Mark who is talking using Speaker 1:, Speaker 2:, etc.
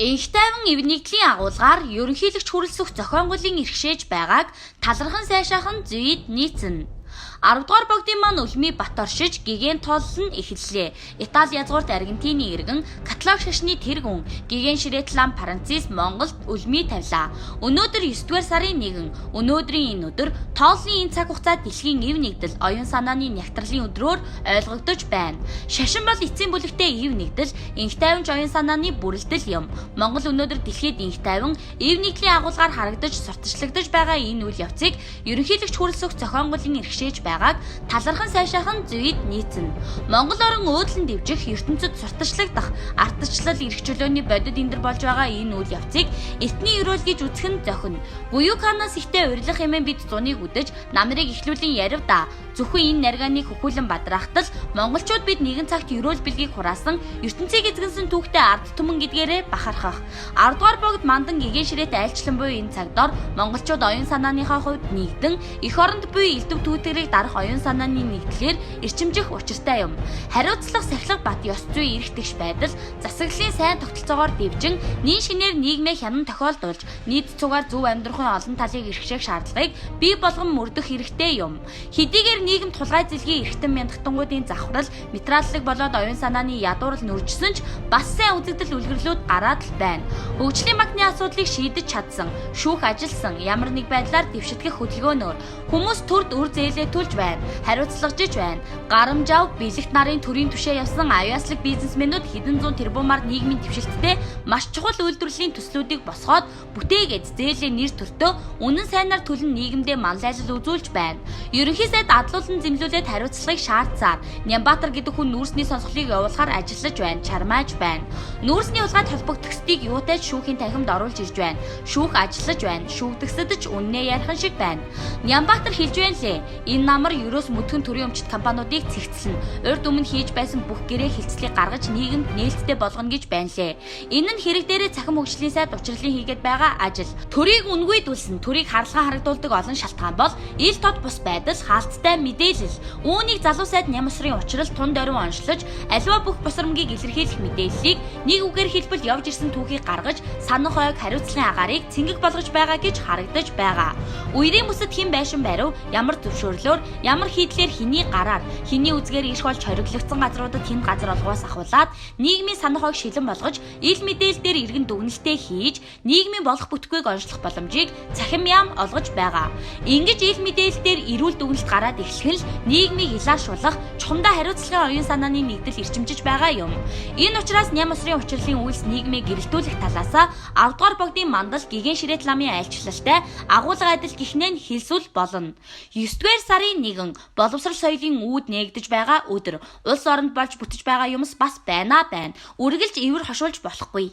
Speaker 1: Энх тайван эв нэгдлийн агуулгаар ерөнхийлөгч хүрэлцэх зохион эрхшээж байгааг талархан сайшаахан зүйд нийцнэ. 10 дугаар богдын маань Үлмий бат оршиж гигэн тоолол нь эхэллээ. Итали язгуурт Аргентины иргэн, каталог шашны тэргүүн, гигэн ширээт лам Францис Монголд үлмий тавилаа. Өнөөдөр 9 дугаар сарын 1. Өнөөдрийн энэ өдөр тооллын энэ цаг хугацаа дэлхийн эв нэгдэл, оюун санааны нягтралын өдрөөр ойлгогдож байна. Шашин бол эцсийн бүлэгтээ эв нэгдэл, энх тайванч оюун санааны бүрэлдэл юм. Монгол өнөөдөр дэлхийд энх тайван эв нэгдлийн агуулгаар харагдаж сурталчлагдаж байгаа энэ үйл явцыг ерөнхийлөгч хүрэлцэх зохион эрхшээж байгааг талархан сайшаахан зүйд нийцнэ. Монгол орон өөдлөн дэвжих, ертөнцид сурталчлагдах, ардчлал эрх чөлөөний бодит эндэр болж байгаа энэ үйл явцыг эртний өрөөл гэж үзэх нь зохино. Буюуканаас ихтэй урилга хэмээн бид зуныг үдэж намрыг эхлүүлэн ярив да. Зөвхөн энэ наргааныг хөхүүлэн бадраахтал монголчууд бид нэгэн цагт өрөөл бэлгийг хураасан ертөнцийг эзэгнсэн түүхтэй ард түмэн гэдгээрээ бахархах. 10 дугаар богд мандан гигэн ширээт айлчлан буй энэ цаг дор монголчууд оюун санааныхаа хувьд нэгдэн эх оронд буй элдв түүтгэрийг дарах оюун санааны нэгдлээр эрчимжих учиртай юм. Хариуцлага, сахилга бат, ёс зүй, эрх тэгш байдал засаглалын сайн тогтолцоогоор дэвжин нин шинээр нийгмээ хянан тохиолдуулж нийт цугаар зөв амьдрахын олон талыг эрхшээх шаардлагыг бий болгон мөрдөх хэрэгтэй юм. Хэдийгээр нийгэм тулгай зэлгийн эрхтэн мяндахтангуудын завхрал, материаллаг болоод оюун санааны ядуурл нүржсэн ч бас сайн үзэгдэл үлгэрлүүд гараад л байна. Хөгжлийн банкны асуудлыг шийдэж чадсан, шүүх ажилласан, ямар нэг байдлаар дэвшитгэх хөдөлгөөнөөр хүмүүс төрд үр зээлээ төлж байна, хариуцлагажж байна. Гарамжав, бэлэгт нарын төрийн түшээ явсан авиаслаг бизнесмэнүүд хэдэн зуун тэрбумаар нийгмийн дэвшилттэй маш чухал үйлдвэрлэлийн төслүүдийг босгоод бүтээгээд зээлээ нэр төртөө үнэн сайнаар төлөн нийгэмдээ манлайлал үзүүлж байна. Ерөнхий сайд адлуулан зэмлүүлээд хариуцлагыг шаардсаар Нямбатар гэдэг хүн нүүрсний сонсголыг явуулахаар ажиллаж байна, чармааж байна. Нүүрсний хулгайд холбогдохстыг юутай ч шүүхийн танхимд оруулж ирж байна. Шүүх ажиллаж байна. Шүүгдэгсэд ч үннээ ярихан шиг байна. Нямбатар хэлж байна лээ. Энэ намар ерөөс мөдгөн төрийн өмчт компаниудыг цэгцлэнэ. Урд өмнө хийж байсан бүх гэрээ хилцлийг гаргаж нийгэмд нээлттэй болгоно гэж байна лээ. Энэ нь хэрэг дээрээ цахим хөгжлийн сайд учирлын хийгээд байгаа ажил. Төрийг үнгүй дүлсэн, төрийг харалгаан харагдуулдаг олон шалтгаан бол ил тод бус байдал, хаалттай мэдээлэл. Үүнийг залуу сайд Нямсрын учрал тун дорив онцлож, аливаа бүх босромгийг илэрхийлэх мэдээллийг нэг үгээр хэлбэл явж ирсэн түүхийг гаргаж, санах ойг хариуцлагын агаарыг цэнгэг болгож байгаа гэж харагдаж байгаа. Үерийн бүсэд хэн байшин барив, ямар зөвшөөрлөөр, ямар хийдлээр хэний гараар, хэний үзгээр ирэх болж хориглогдсон газруудад хэн газар олгоос ахуулаад нийгмийн санах ойг шилэн болгож, ил мэдээлэл дээр иргэн дүгнэлтээ хийж, нийгмийн болох бүтгүйг онцлох боломжийг цахим яам олгож байгаа. Ингэж ил мэдээлэл дээр эрүүл дүгнэлт гараад эхлэх нь л нийгмийг илаашуулах, чухамдаа хариуцлагын оюун санааны нэгдэл эрчимжиж байгаа юм. Энэ учраас Ням усрын учирлын үйлс нийгмийг гэрэлтүүлэх талаасаа 10 дугаар богдын мандал гигэн ширээт ламын айлчлалтай агуулга адил гихнээ нь хэлсүүл болно. 9 дугаар сарын 1 боловсрал соёлын үүд нээгдэж байгаа өдөр. Улс оронд болж бүтэж байгаа юмс бас байна байна. Үргэлж ивэр хошуулж болохгүй.